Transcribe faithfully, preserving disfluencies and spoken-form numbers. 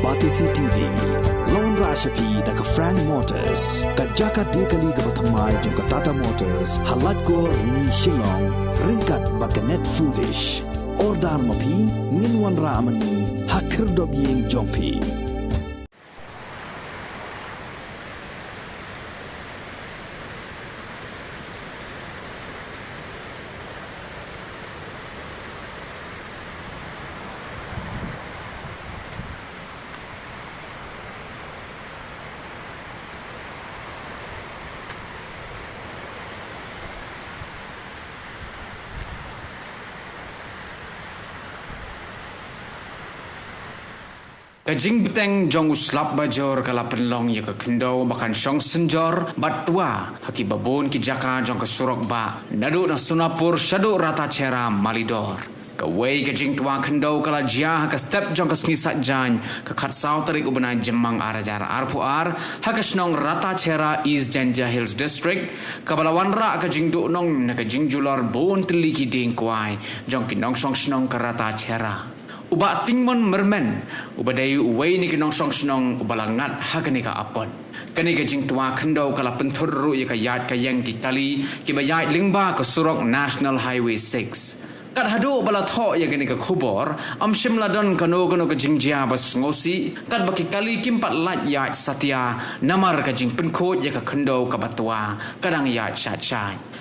Batesi T V, la wanrah sha phi da ka Frank Motors, ka jaka die kali kaba thymmai jong ka Tata Motors, ha Laitkor Ni Shillong, ryngkat bad ka Net Foodish. Order ma phi, ngin wanrah ma ngi ha khyrdop ïing jong phi. Ka jingbteng jong u slap bajur ka la pynlong ïa ka khyndew ba kan shong synjor bad twa ha kiba bun ki jaka jong ka surok bah, naduh na Sonapur shaduh Ratacherra Malidor. Kawei ka jingtwa khyndew ka la jia ha ka step jong ka sngi Saitjaiñ, ka khatsaw tarik u bnai Jymmang ar hajar arphew ar, ha ka shnong Ratacherra, East Jaintia Hills District, kaba la wanrah ka jingduhnong na ka jingjulor bun tylli ki dieng kwai jong ki nongshong shnong ka Ratacherra. U Bah Tingmon Myrmen, uba dei uwei na ki nongshong shnong uba la ngat ha kane ka apot. Kane ka jingtwa khyndew ka la pynthut ruh ïa ka ïaid ka ïeng ki kali kiba ïaid lyngba ka surok National Highway six. Kat haduh ba la thoh ïa kane ka khubor, ym shym la don kano kano ka jingjia ba sngewsih, katba ki kali kim pat lait ïaid satia namar ka jingpynkhuid ïa ka khyndew kaba twa, ka dang ïaid shait shait.